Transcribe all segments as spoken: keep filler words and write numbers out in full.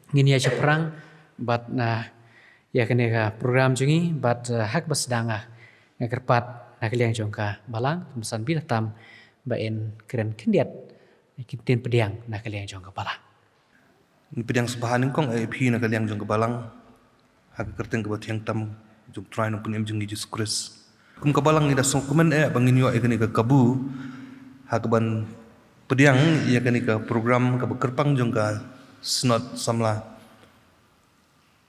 Ngin ïa shaphrang bad na ïa kane ka program jong ngi bad, eh, ha kaba sdang nga kyrpad na ka liang jong ka balang, Kum San Bina Tam, ba in kren khyndiat ki ktien pdiang na ka liang jong ka balang. Ngi pdiang sngewbha nyngkong ïa phi na ka liang jong ka balang, ha ka kyrteng kaba thiang tam jong U Trai Nongpynim jong ngi Jisu Khrist. Kum ka balang ngi da sngewkmen eh ba ngin ïoh ïa kane ka kabu ha kaban pdiang ïa kane ka program kaba kyrpang jong ka Synod Samla.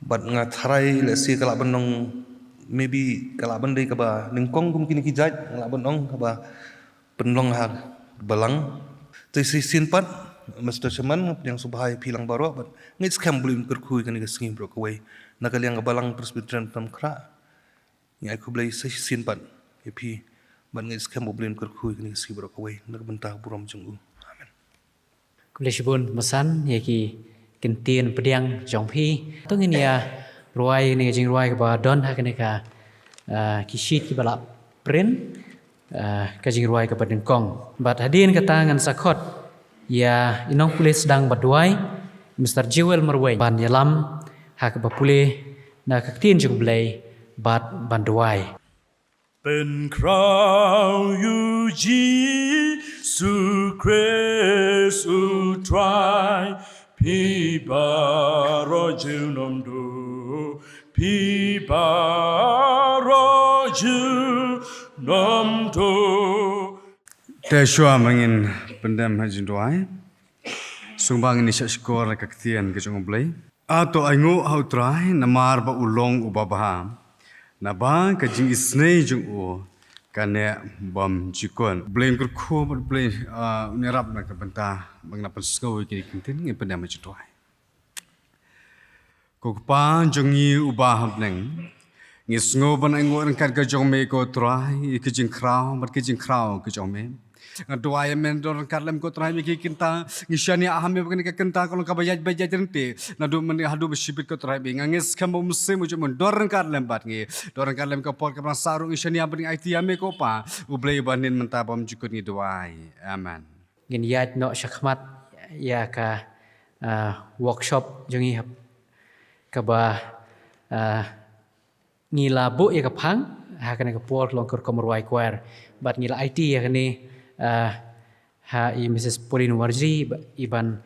Bad nga tharai lehse ka lah ban long, maybe ka lah ban dei kaba nyngkong kum kine ki jait, nga lah ban ong kaba pynlong ha balang. Te shisien pat, Mister Chairman, nga pdiang sngewbha ïa phi lang baroh bad ngeit skhem U Blei un kyrkhu ïa kane ka sngi baroh kawei. Na ka liang ka balang Presbyterian Nongkhrah, ngi ai khublei shisien pat ïa phi bad ngeit skhem U Blei un kyrkhu ïa kane ka sngi baroh kawei na ka bynta ka burom jong u. Amen. Khublei shibun Masan ïa ki ktien pdiang jong phi. To ngin ïa rwai ïa kane ka jingrwai kaba don ha kane ka, ah, ki sheet kiba la print, ah, ka jingrwai kaba nyngkong. Bad hadien kata ngan sa khot ïa i nongpule sdang bad duwai, Mister Jewel Marwein, ban ïalam ha kaba pule na ka ktien jong U Blei bad ban duwai. Pynkhraw ïa u Jisu Khrist U Trai, phi baroh junom duh, phi baroh junom duh. Te shuwa ba ngin pyndem ha jingduwai, sngewbha ngin ïa shah shkor ïa ka ktien ka jong U Blei. A to ainguh ha U Trai, namar ba u long uba bha, naba ka jingisynei jong u ka neh bymjukut. Blei un kyrkhu bad Blei, ah, un ïarap na ka bynta ba ngin ïa pynsngew ïa kine ki ktien, ngin pyndem ha jingduwai. Ko Kpa jong ngi uba ha bneng, ngi sngew ban ainguh ryngkat ka jong me ko Trai, ïa ka jingkhraw bad ka jingkhraw ka jong me. Nga duwai ïa me, don ryngkat lem ko Trai me ki kynta, ngi shaniah ha me ba kane ka kynta ka long kaba ïaid ba ïaid ryntih. Naduh mynne haduh ba shibit ko Trai me, nga ngeit skhem ba u Mynsiem u jong me un don ryngkat lem bad ngi. Don ryngkat lem ka por kaba nang sah ruh ngi shaniah bad ngi aiti ïa me ko Pa. U Blei uba hynnin mynta bymjukut ngi duwai. Amen. Ngin ïaid noh shakhmat ïa ka, ah, workshop jong ngi hap, kaba, ah, ngi la buh ïa ka phang ha kane ka por ka long ka rukom rwai choir. Bad ngi la aiti ïa kane, ah, ha i Missus Pauline Warjri ba, i ban,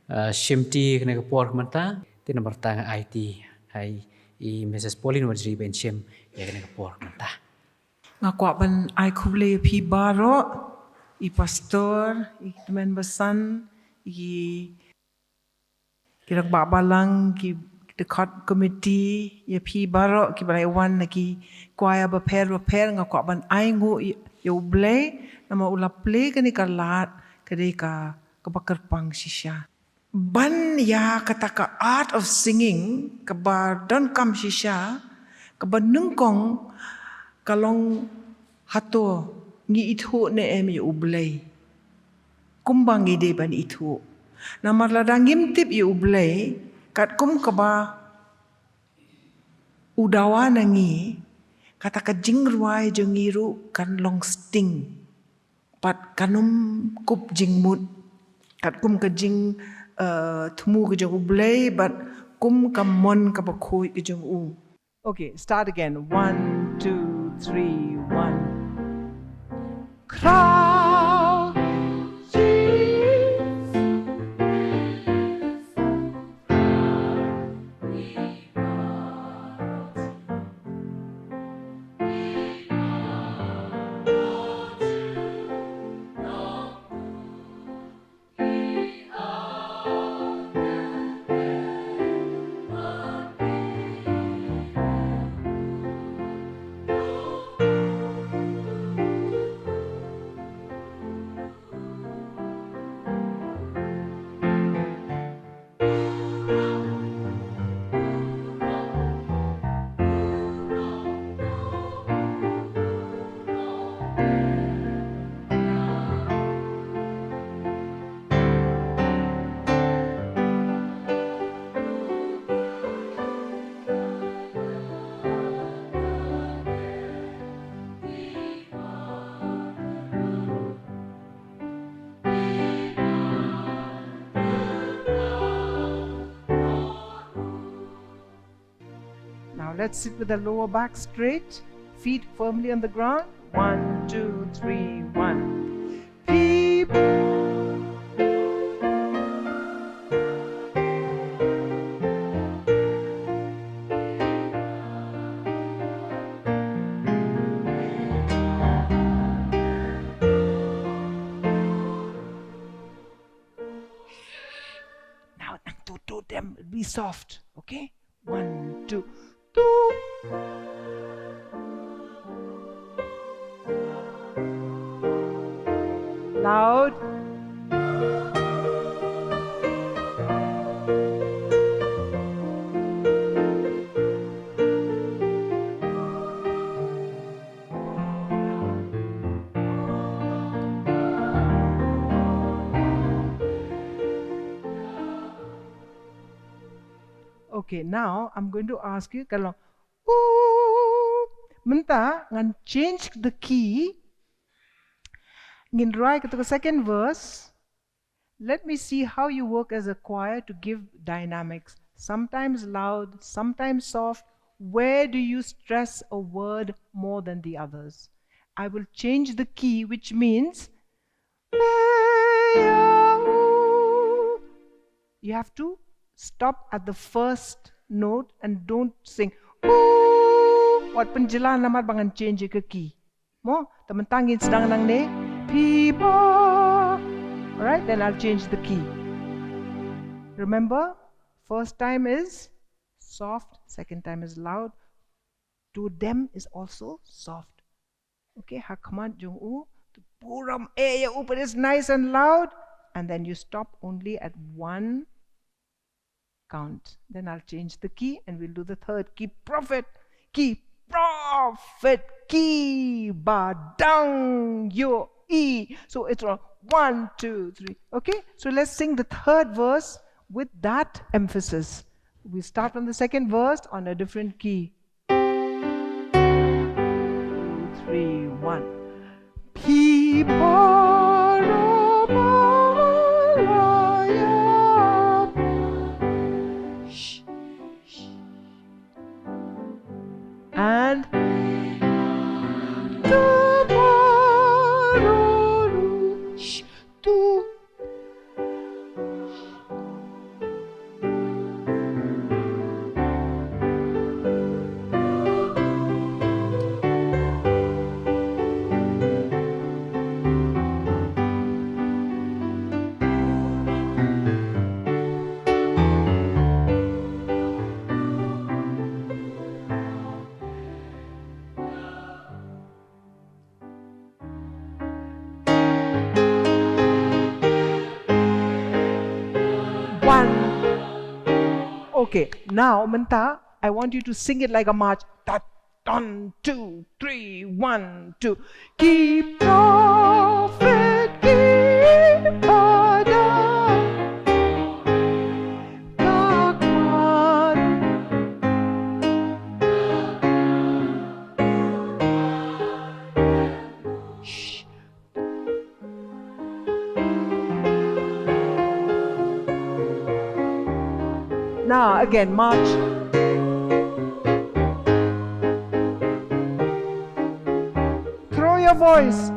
ah, shimti kane ka por ka mynta. Te namar kata nga aiti ha i, i Missus Pauline Warjri ban shim ïa kane ka por ka mynta. Nga kwah ban ai khublei ïa phi baroh, i pastor, i tymmen basan, i ki rangbah balang, ki dkhot komiti, ïa phi baroh kiba la wan na ki kwaya bapher bapher, nga kwah ban ainguh ïa, ïa U Blei namar u la plie kane ka lad ka dei ka, kaba kyrpang shisha. Ban ïa kata ka art of singing kaba donkam shisha, kaba nyngkong ka long hato ngi ithuh ne em ïa U Blei. Kumba ngi dei ban ithuh. Namar lada ngim tip ïa U Blei, katkum kaba u dawa na ngi, kata ka jingrwai jong ngi ruh kan long sting. Bad kan ym kup jingmut. Katkum ka jing, eh, thmu ka jong U Blei, bad kum ka mon kaba khuid ka jong u. Okay, start again. One, two, three, one. Khraw. Let's sit with the lower back straight, feet firmly on the ground. One, two, three, one. People. Now, nang to, to them, be soft, okay? One, two, two. Loud. Okay, now I'm going to ask you, ka long, ooh. Mynta ngan change the key. Ngin rwai kata ka second verse. Let me see how you work as a choir to give dynamics. Sometimes loud, sometimes soft. Where do you stress a word more than the others? I will change the key, which means you have to stop at the first note and don't sing. Ooh, wat pynjlan namar ba ngan change ka key. Mo, te mynta ngin sdang nangne. Phi ba. Alright, then I'll change the key. Remember, first time is soft, second time is loud. To them is also soft. Okay, ha khmat jong u, to burom eh ïa u, but it's nice and loud. And then you stop only at one count. Then I'll change the key and we'll do the third key. Prophet, key, prophet, key, ba dang yo e. So it's all one, two, three. Okay, so let's sing the third verse with that emphasis. We start from the second verse on a different key. Two, three, one. Phi ba ro ba la ya. Shh, shh. And to ba ro ru. Shh, to. One. Okay, now, mynta, I want you to sing it like a march. Tat, ton, two, three, one, two. Ki prophet, ki pada, ka kwan. Shh. Now, again, march. Throw your voice.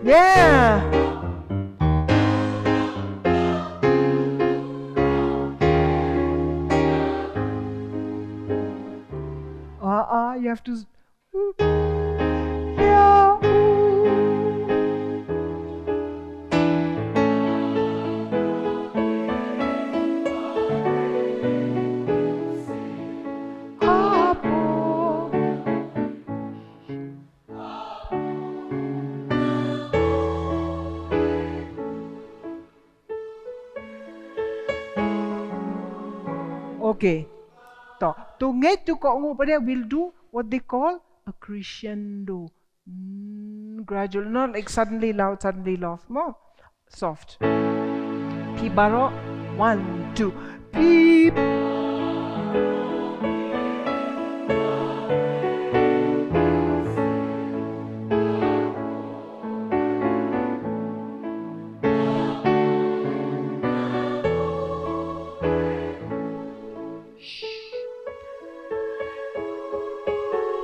Yeah. Uh, uh, you have to. Okay. To, to ngeit to ko ngu pada, we'll do what they call a crescendo. Mm, gradual, not like suddenly loud, suddenly low. Mo, soft. Phi baroh, one, two. Phi.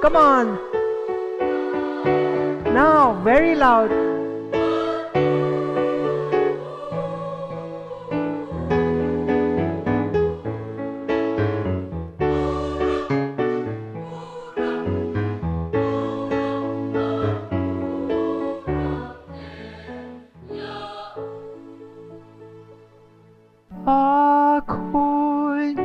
Come on. Now, very loud. A coin.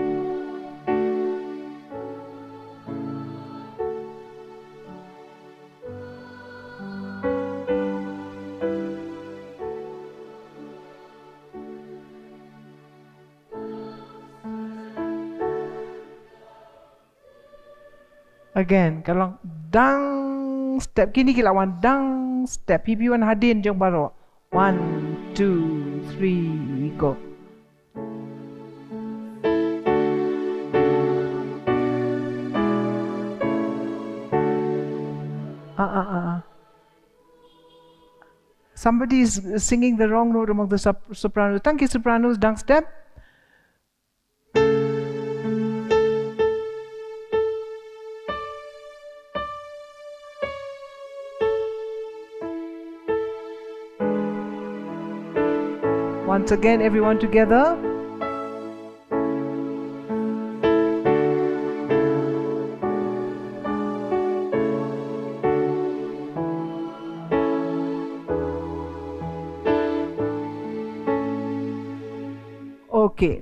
Again, ka long dang step. Kine ki la wan dang step. Phi phi wan hadien jong baroh. One, two, three, go. Ah, ah, ah, ah. Somebody is singing the wrong note among the sop-, sopranos. Tang ki sopranos, dang step. Once again, everyone together. Okay.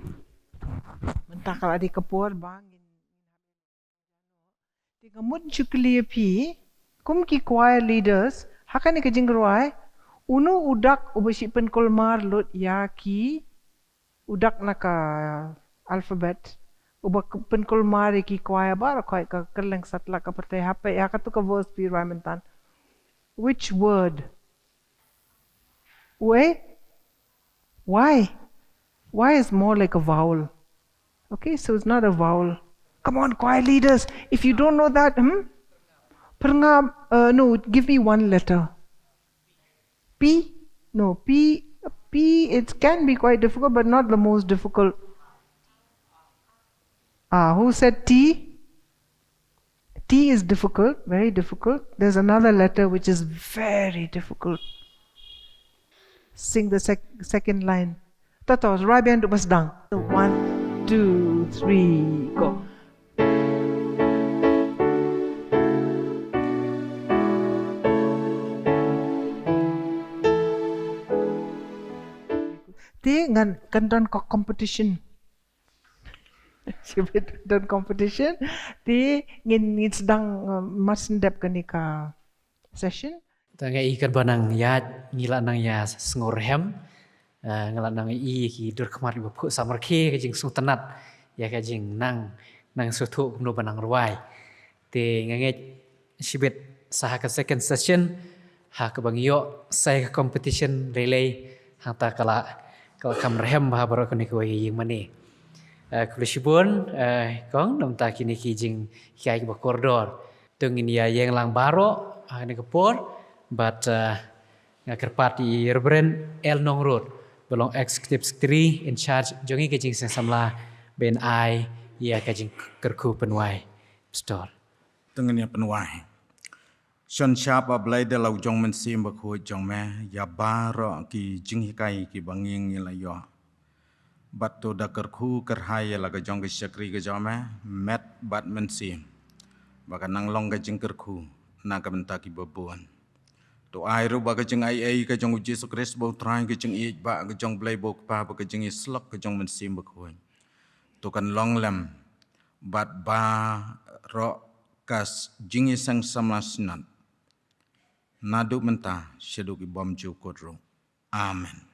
Mynta ka la dei ka por ba ngin, te nga mut ju kylli ïa phi, kum ki choir leaders, ha kane ka jingrwai, uno u dak uba shu pynkulmar lut ïa ki, u dak na ka alphabet, uba k-, pynkulmar ïa ki choir baroh, ka kylleng satlak ka pyrthei, ha phi, ha katu ka verse phi rwai mynta. Which word? Wait. Why? Why is more like a vowel? Okay, so it's not a vowel. Come on, choir leaders. If you don't know that, hmm? Pyrngam, uh, no, give me one letter. P? No, P, P, it can be quite difficult, but not the most difficult. Ah, who said T? T is difficult, very difficult. There's another letter which is very difficult. Sing the sec-, second line. To, to, rwai biang haduh ba sdang. One, two, three, go. Te ngan, kan don ka competition. Shibit don competition. Te ngin, ngin sdang, uh, mar shen dep kane ka session. Te nga i katba nang ïaid ngi la nang ïa sngew rhem. Uh, nga la nang i ki dur khmat ba phuh samar ki ka jingsngewtynnat ïa ka jingnang, nang sngewthuh kumno ba nang rwai. Te nga ngeit shibit sa ha ka second session, ha kaba ngi ïoh sa ïa ka competition lei lei, hangta ka la, ka la kham rhem bha baroh kane kawei ka ïing mane. Eh, khublei shibun, eh, kong, namar kine ki jinghikai kiba kordor. To ngin ïa ïeng lang baroh ha kane ka por, bad, eh, nga kyrpad ïa i Reverend L Nongrut, ba long Executive Secretary in charge jong ngi ka jingseng samla, ban ai ïa ka jingkyrkhu pynwai. Pastor. To ngin ïa pynwai. Shon shap, A Blei, da la u jong Mynsiem Bakhuid jong me, ïa baroh ki jinghikai kiba ngi ngi la ïoh. Bad to da kyrkhu kyrhai ïa la ka jong ka shakri ka jong me, met bad mynsiem, ba kan nang long ka jingkyrkhu na ka bynta kiba bun. To ai ruh ba ka jingaiei ka jong U Jisu Khrist ba U Trai, ka jingïeit ba ka jong U Blei ba U Kpa, bad ka jingïasyllok ka jong Mynsiem Bakhuid, to kan long lem bad baroh ka s-, jingïaseng samla synod, naduh mynta shaduh ki bymjukut ruh. Amen.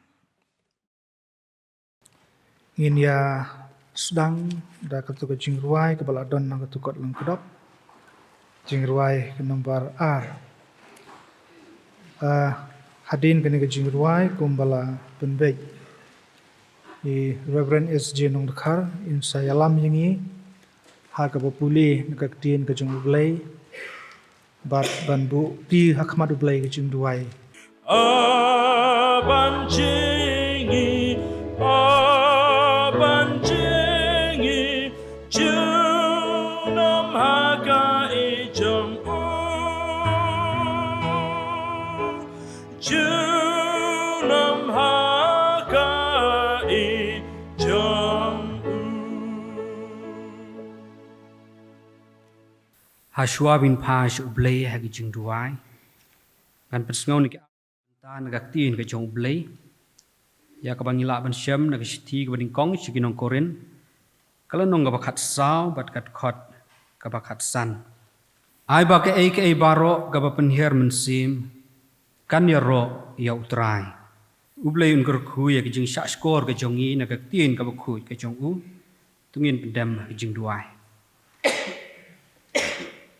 Ngin ïa sdang da katu ka jingrwai kaba la don na katu ka lyngkdop. Jingrwai ka nombar ar. Ah, hadien kane ka jingrwai kumba la pynbeit i Reverend S J Nongdkhar, in sa ïalam ïa ngi ha kaba pule na ka ktien ka jong U Blei, bad ban buh kti ha khmat U Blei ka jingduwai. A ban jingï, a ban jingï, junom ha ka i jong Hashwa ban phai sha U Blei ha ki jingduwai, ngan pynsngew na ki, na ka ktien ka jong U Blei, ïa kaba ngi lah ban shem na ka shithi kaba nyngkong sha ki nong Korinth, ka lynnong kaba khatsaw bad ka dkhot kaba khatsan. Ai ba kaei kaei baroh kaba pynhiar mynsiem kan ïaroh ïa U Trai. U Blei un kyrkhu ïa ka jingshahshkor ka jong ngi na ka ktien kaba khuid ka jong u. To ngin pyndem ha ka jingduwai.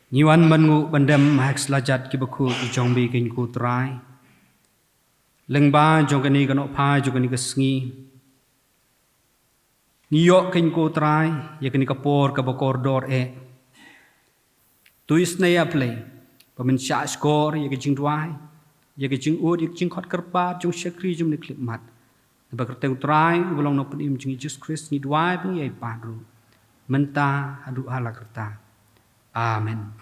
Ngi wan ban nguh ban dem ha ka slajat kaba khuid ka jong me, kynku Trai. Lyngba jong kane ka nohphai jong kane ka sngi, ngi ïoh, kynku Trai, ïa kane ka por kaba kordor eh. To isynei, A Blei, ba men shahshkor ïa ka jingduwai, ïa ka jingud, ïa ka jingkhot kyrpad jong shakri jong me khyllipmat. Naba kyrteng U Trai uba long Nongpynim jong ngi Jisu Khrist ngi duwai ba ngi ai pat ruh, mynta haduh hala karta. Amen.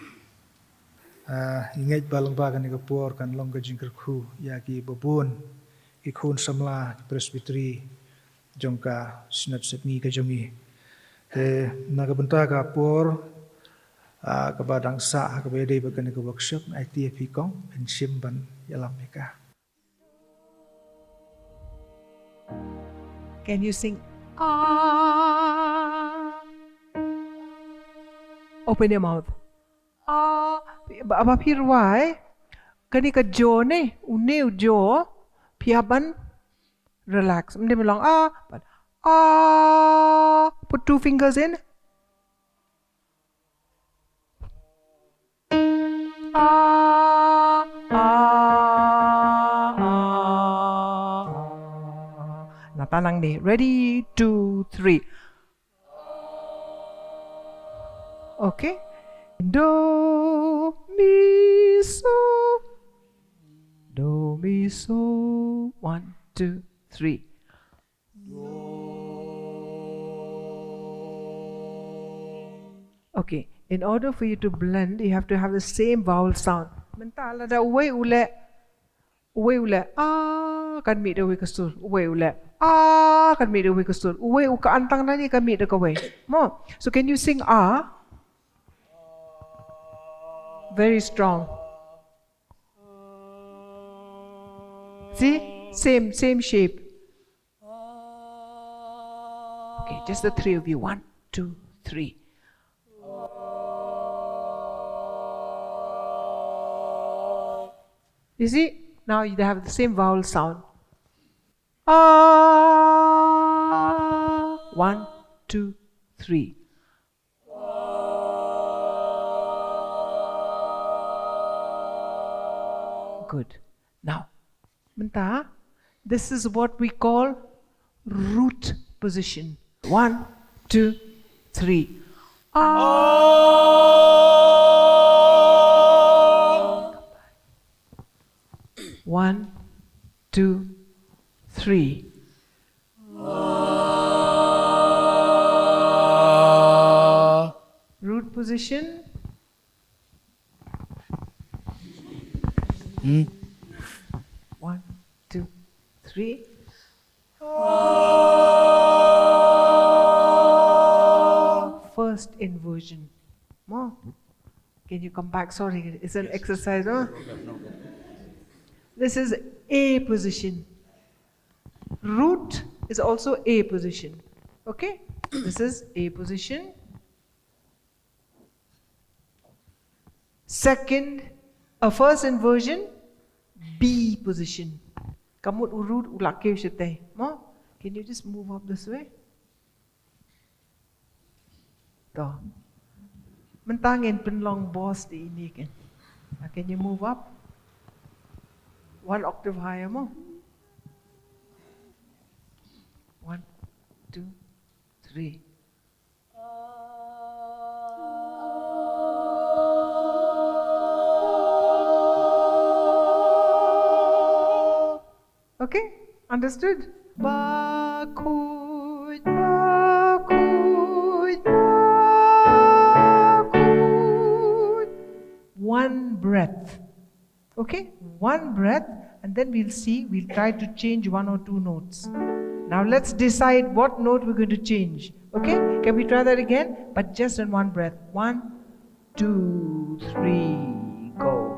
Ah, ngi ngeit ba lyngba kane ka por kan long ka jingkyrkhu ïa kiba bun, ki khun samla, ki presbytery jong ka Synod Sepngi ka jong ngi. Te na ka bynta ka por, ah, kaba dang sah, kaba ïadei bad kane ka workshop, ai tieng ïa phi kong, phin shim ban ïalam ïa ka. Can you sing? Ah. Open your mouth. Ah, ba, ba phi rwai, kane ka jaw ne, une u jaw, phi hap ban relax. Ym dei ban long ah, but ah, put two fingers in. Ah, ah, ah, ah. Nata nang ni. Ready, two, three. Okay. Do, mi, so. Do, mi, so. One, two, three. Okay, in order for you to blend, you have to have the same vowel sound. Mynta lada uwei u leh, uwei u leh ah, kan mih da uwei ka sur, uwei u leh ah, kan mih da uwei ka sur, uwei u ka antang nani kan mih da kawei. Mo, so can you sing ah? Very strong. See? Same, same shape. Okay, just the three of you. One, two, three. You see? Now you have the same vowel sound. Ah. One, two, three. Good. Now, mynta, this is what we call root position. One, two, three. Ah. One, two, three. Root position. Hmm. One, two, three. First inversion. Mo? Can you come back? Sorry, it's an exercise, no? This is A position. Root is also A position. Okay? This is A position. Second, a first inversion, B position. Ka mut u root u la kiew shatei. Mo? Can you just move up this way? To. Mynta ngin pynlong boss di ini kan. Now can you move up? One octave higher mo. One, two, three. Okay? Understood? Ba khuid, ba khuid, ba khuid. One breath. Okay? One breath, and then we'll see, we'll try to change one or two notes. Now let's decide what note we're going to change. Okay? Can we try that again? But just in one breath. One, two, three, go.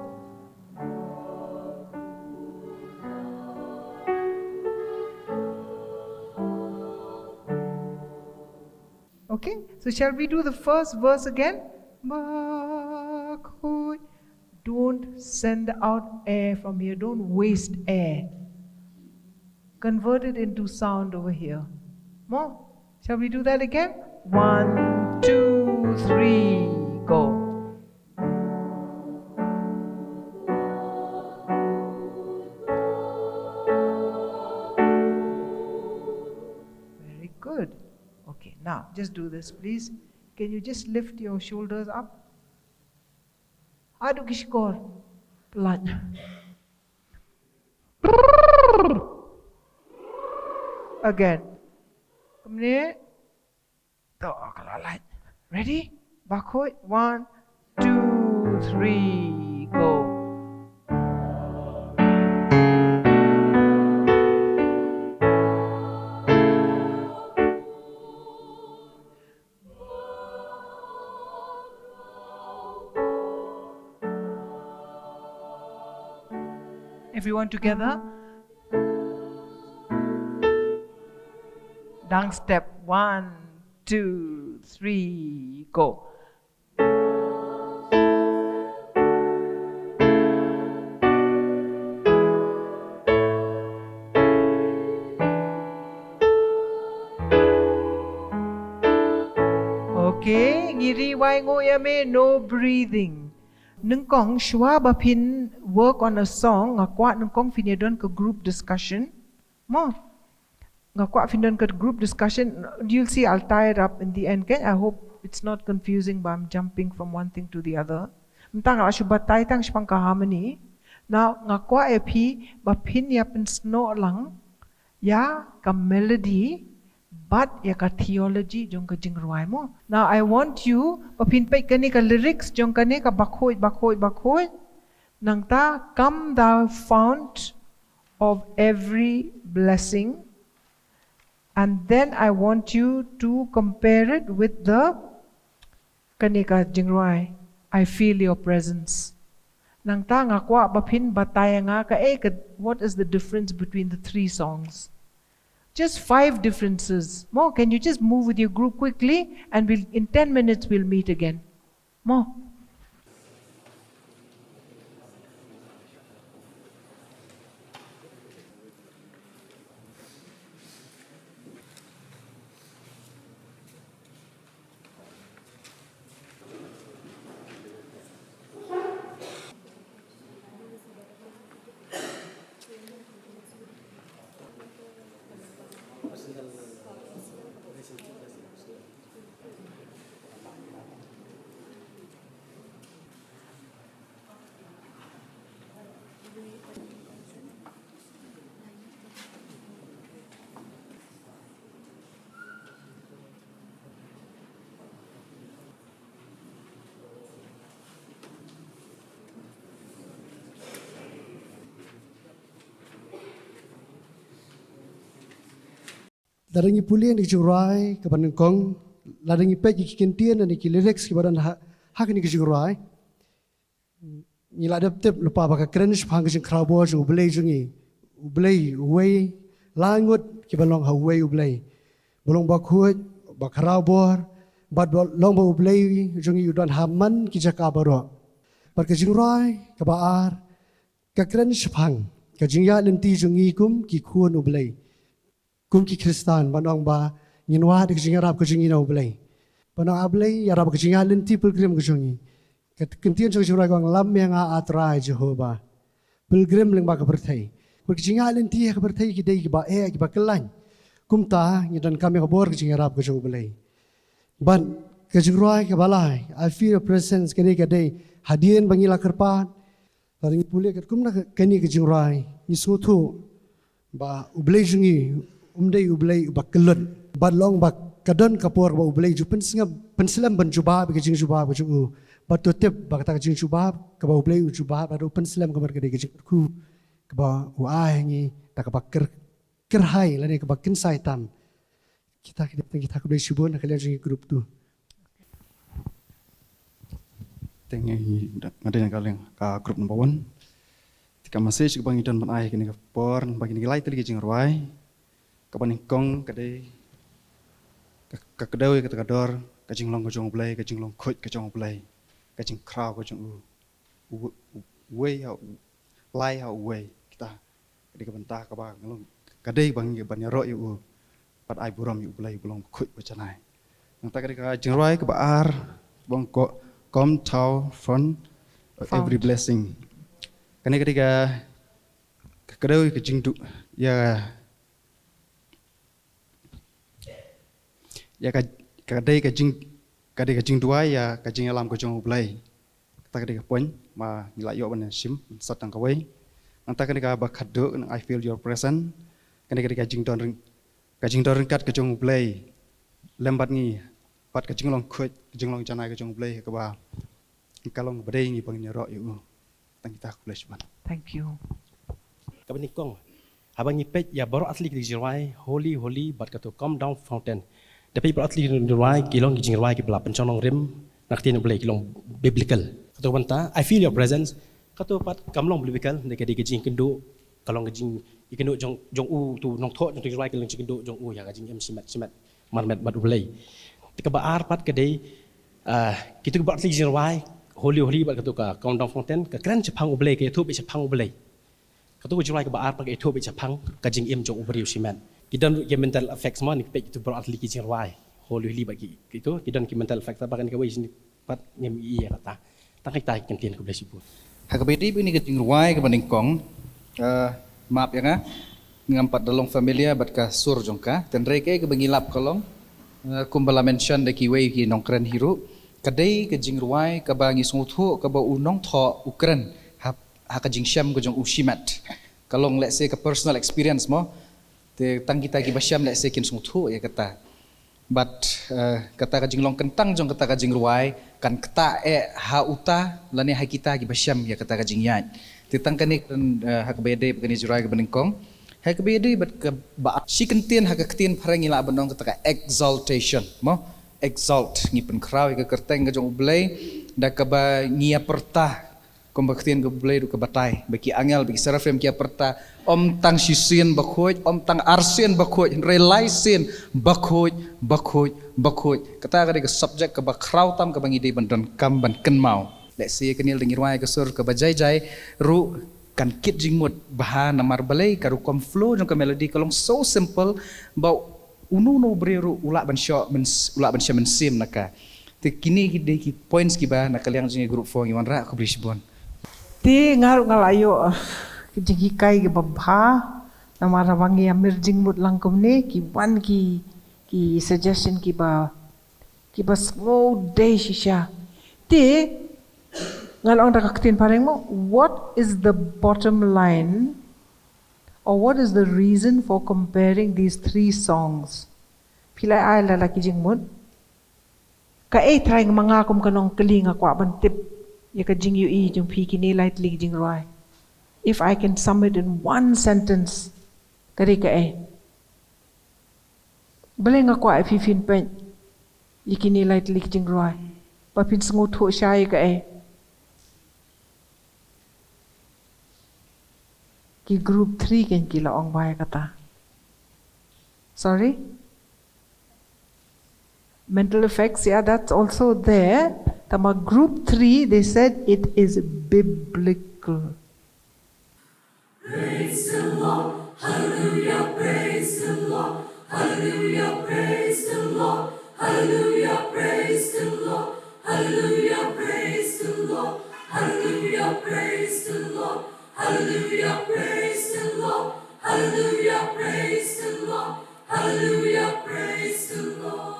Okay, so shall we do the first verse again? Bakhuid. Don't send out air from here. Don't waste air. Convert it into sound over here. Mo? Shall we do that again? One, two, three, go. Very good. Okay, now just do this, please. Can you just lift your shoulders up? Haduh ki shkor. Pynlait. Again. Kumne. To, ka la lait. Ready? Bakhuid. One, two, three, go. Everyone together. Dang step. One, two, three, go. Okay, ngi ri wai nguh ïa me, no breathing. Nyngkong shuwa ba phin work on a song, nga kwah nyngkong phin ïa don ka group discussion. Mo. Nga kwah phin don ka group discussion. You'll see I'll tie it up in the end, okay? I hope it's not confusing, but I'm jumping from one thing to the other. Mynta nga la shu batai tang shaphang ka harmony. Now, nga kwah ïa phi ba phin ïa pynsnoh lang ïa ka melody bad ïa ka theology jong ka jingrwai mo. Now, I want you ba phin peit kane ka lyrics jong kane ka Bakhuid, Bakhuid, Bakhuid. Nangta, "Come thou fount of every blessing." And then I want you to compare it with the, kane ka jingrwai, "I feel your presence." Nangta nga kwah ba phin batai ïa nga kaei ka, what is the difference between the three songs? Just five differences. Mo, can you just move with your group quickly, and we'll, in ten minutes we'll meet again. Mo. Lada ngi pule ïa kane ka jingrwai kaba nyngkong, lada ngi peit ïa ki kyntien ne ki lyrics kiba don ha, ha kane ka jingrwai, ngi la dep tip lypa ba ka kren shaphang ka jingkhraw bor jong U Blei jong ngi. U Blei uwei, lai ngut kiba long ha uwei U Blei. Ba long bakhuid, ba khraw bor, bad ba long ba U Blei jong ngi u don ha man ki jaka baroh. Bad ka jingrwai kaba ar ka kren shaphang ka jingïaid lynti jong ngi kum ki khun U Blei, kum ki Khristan, ban ong ba ngin wad ka jingïarap ka jong ngi na U Blei. Ban ong, A Blei, ïarap ka jingïaid lynti pilgrim ka jong ngi. Ka kyntien jong ka jingrwai ka ong, "Lam ïa nga, A Trai Jehobah. Pilgrim lyngba ka pyrthei." Ka jingïaid lynti ha ka pyrthei ki dei kiba eh, kiba kyllain. Kumta ngi donkam ïa ka bor ka jingïarap ka jong U Blei. Bad ka jingrwai kaba lai, "I feel your presence," kane ka dei hadien ba ngi la kyrpad. Lada ngi pule katkum na kane ka jingrwai, ngi sngewthuh ba U Blei jong ngi um dei U Blei uba kyllut. Bad long ba ka don ka por ba U Blei ju pynsngap, pynslem ban jubab ïa ka jingjubab ka jong u. Bad to tip ba kata ka jingjubab kaba U Blei u jubab, bad u pynslem ka mar ka dei ka jingkyrkhu kaba u ai ha ngi, da kaba kyrkhu kyrhai lane kaba kynsai tam. Kita ki dei tang kita, khublei shibun, ha ka liang jong ngi group two. Te nga dei na ka liang ka group number one. Te ka message kaba ngi don ban ai kane ka por, ba kine ki lai tylli ki jingrwai, kaba nyngkong ka dei ka, ka kdew ïa kata ka dor, ka jinglong ka jong U Blei, ka jinglong khuid ka jong U Blei, ka jingkhraw ka jong u, u, u, uwei ha u, lai ha uwei. Kita ka dei ka bynta kaba ngi long, ka dei ba ngi ban ïaroh ïa u, bad ai burom ïa U Blei uba long bakhuid bajanai. Nangta ka dei ka jingrwai kaba ar, ba ong ko, Come thou fount of every blessing. Kane ka dei ka, ka kdew ka jingdu, ïa, ïa ka, ka dei ka jing, ka dei ka jingduwai ïa ka jingïalam ka jong U Blei. Kata ka dei ka point ba ngi la ïoh ban shim, ban sot tang kawei. Nangta ka dei kaba khatduh, I feel your presence. Kane ka dei ka jingdon ryng-, ka jingdon ryngkat ka jong U Blei lem bad ngi, bad ka jinglong khuid, ka jinglong janai ka jong U Blei, kaba ka long ba dei ngi ba ngin ïaroh ïa u. Tang kita, khublei shibun. Thank you. Kaba nyngkong, haba ngi peit ïa baroh artylli ki jingrwai, Holy, Holy, bad kato Come Thou Fount. Da peit baroh artylli ki jingrwai, ki long ki jingrwai kiba la pynshong nongrim na ka ktien U Blei, ki long biblical. Kato ka bynta, I feel your presence. Kato pat kam long biblical, da ka dei ka jingkynduh, ka long ka jing, ïakynduh jong, jong u, uto u nongthoh jong uto u jingrwai, ka long jingkynduh jong u ïa ka jingim shimet, shimet marmet bad U Blei. Te kaba ar pat ka dei, ah, kito ki baroh artylli ki jingrwai, Holy, Holy, bad kato ka Come Thou Fount, ka kren shaphang U Blei, ka ïathuh beit shaphang U Blei. Kato ka jingrwai kaba ar pat ka ïathuh beit shaphang ka jingim jong u briew shimet. Ki don ki mental effects mo, ngi peit kito baroh artylli ki jingrwai, Holy, Holy, bad ki, kito, ki don ki mental effects, haba kane kawei shisien pat ngim ïohi ïa kata. Tang kita ki kyntien, khublei shibun. Ha kaba ïadei bad kane ka jingrwai kaba nyngkong, eh, map ïa nga, ngam pat da long familiar bad ka sur jong ka. Hynrei kaei kaba ngi lap ka long, eh, kumba la mention da kiwei ki nongkren hi ruh, ka dei ka jingrwai kaba ngi sngewthuh kaba u nongthoh u kren ha, ha ka jingshem ka jong u shimet. Ka long, let's say, ka personal experience mo. Te tang kita kiba shem, let's say, kin sngewthuh ïa kata. Bad, eh, kata ka jinglong kyntang jong kata ka jingrwai kan ktah eh ha uta lane ha kita kiba shem ïa kata ka jingïaid. Te tang kane, eh, ha kaba ïadei bad kane ka jingrwai kaba nyngkong. Ha kaba ïadei bad kaba ar, shi kyntien ha ka ktien phareng ngi lah ban ong kata ka exaltation mo. Exalt, ngi pynkhraw ïa ka kyrteng ka jong U Blei da kaba ngi ïa pyrta, kumba ka ktien ka Blei ruh ka batai, ba ki angel, ba ki serafim ki ïa pyrta, ym tang shisien bakhuid, ym tang arsien bakhuid, hynrei laisien bakhuid, bakhuid, bakhuid. Kata ka dei ka subject kaba khraw tam kaba ngi dei ban donkam ban kynmaw. Let's say, kane lada ngi rwai ka sur kaba jai jai ruh kan kit jingmut bha, namar balei, ka rukom flow jong ka melody ka long so simple ba uno uno u briew ruh u lah ban shem myn-, u lah ban shem mynsiem na ka. Te kine ki dei ki points kiba na ka liang jong ngi group four ngi wanrah. Khublei shibun. Te nga ruh nga la ïoh, ah, ki jinghikai kiba bha, namar haba ngi ïa mir jingmut lang kumne, ki wan ki, ki suggestion kiba, kiba sngewdei shisha. Te nga la ong da ka ktien phareng mo, what is the bottom line, or what is the reason for comparing these three songs? Phi la ai la la ki jingmut. Kaei, trai, nga ma nga kum ka nongkylli nga kwah ban tip ïa ka jingïohi jong phi kine lai tylli ki jingrwai. If I can sum it in one sentence, ka dei kaei? Balei nga kwah ïa phi phin peit ïa kine lai tylli ki jingrwai, ba phin sngewthuh shai ïa kaei? Ki group three kein ki la ong bha ïa kata. Sorry? Mental effects, yeah, that's also there. Tangba group three, they said it is biblical. Praise the Lord, hallelujah, praise the Lord, hallelujah, praise the Lord, hallelujah, praise the Lord, hallelujah, praise the Lord, hallelujah, praise the Lord, hallelujah, praise the Lord, hallelujah, praise the Lord, hallelujah, praise the Lord.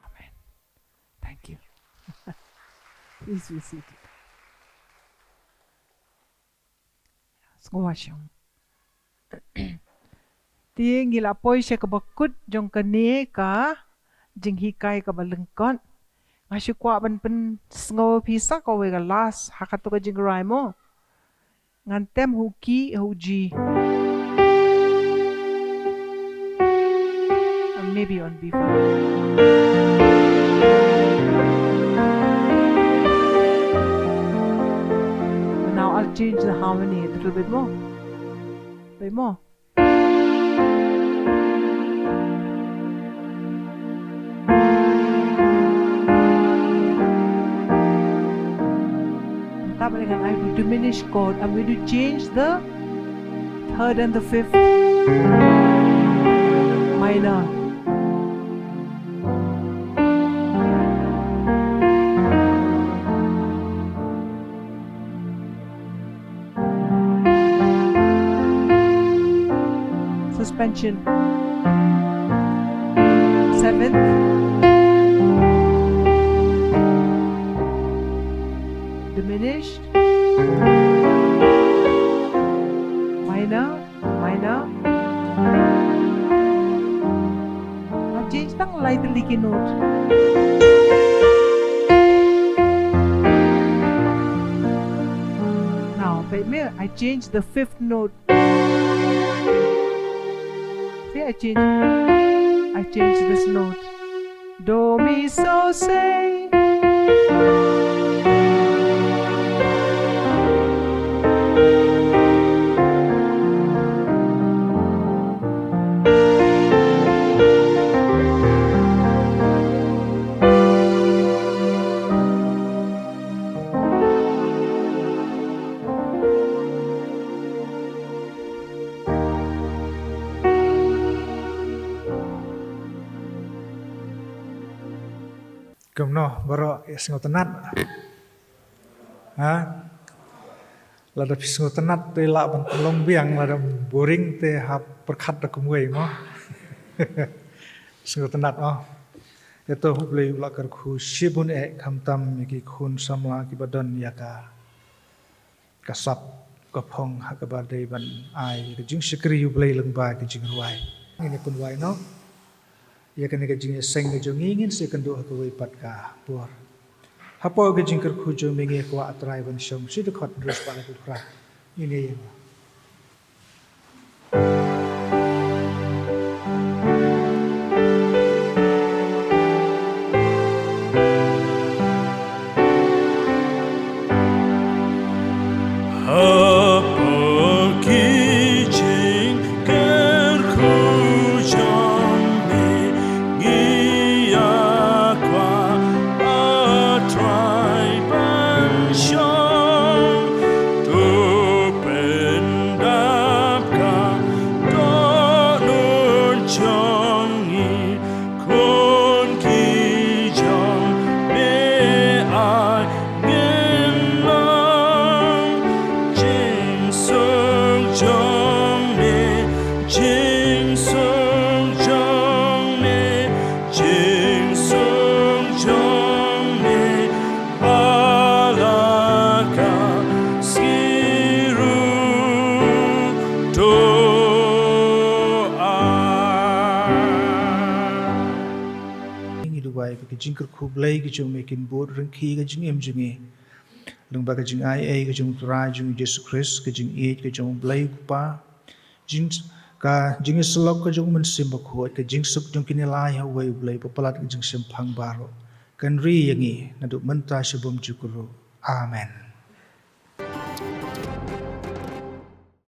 Amen. Thank you. Please be seated. Sngewbha shong. Te ngi la poi sha kaba kut jong kane ka jinghikai kaba lyngkot. Nga shu kwah ban pynsngew phi sa kawei ka last ha kato ka jingrwai mo. Ngan tem ha u key, ha u G. And maybe on B flat. Now I'll change the harmony a little bit more. Bit more. Tap, and I do diminished chord. I'm going to change the third and the fifth minor. Suspension. Seventh. Diminished. Minor. Minor. I've changed tang lai tylli ki note. Now, peit me, I changed the fifth note. See, I changed, I changed this note. Do, mi, so, say. Kumno baroh, ïa sngewtynnat? Ha? Lada phi sngewtynnat te lah ban pynlong biang, lada boring te hap pyrkhat da kumwei mo. Sngewtynnat mo. Ïa to U Blei u la kyrkhu shibun eh, khamtam ïa ki khun samla kiba don ïa ka ka sap ka phong ha kaba dei ban ai ka jingshakri U Blei lyngba ka jingrwai. Ngin ïa pynwai noh ïa kane ka jingïaseng ka jong ngi, ngin sa ïakynduh ha kawei pat ka por. Hapoh ka jingkyrkhu jong me ngi kwah, A Trai, ban shong shi dkhot, drus ba la kut khra. Ngin ïa ïeng. Wai ba ka jingkyrkhu Blei ka jong me kin bud ryngkat ka jingim jong ngi. Lyngba ka jingai ei ka jong U Trai jong ngi Jisu Khrist, ka jingïeit ka jong U Blei U Kpa, jing ka jingïasyllok ka jong U Mynsiem Bakhuid, ka jingsuk jong kine lai ha uwei U Blei ba palat ka jingshemphang baroh, kan ri ïa ngi naduh mynta sha bymjukut ruh. Amen.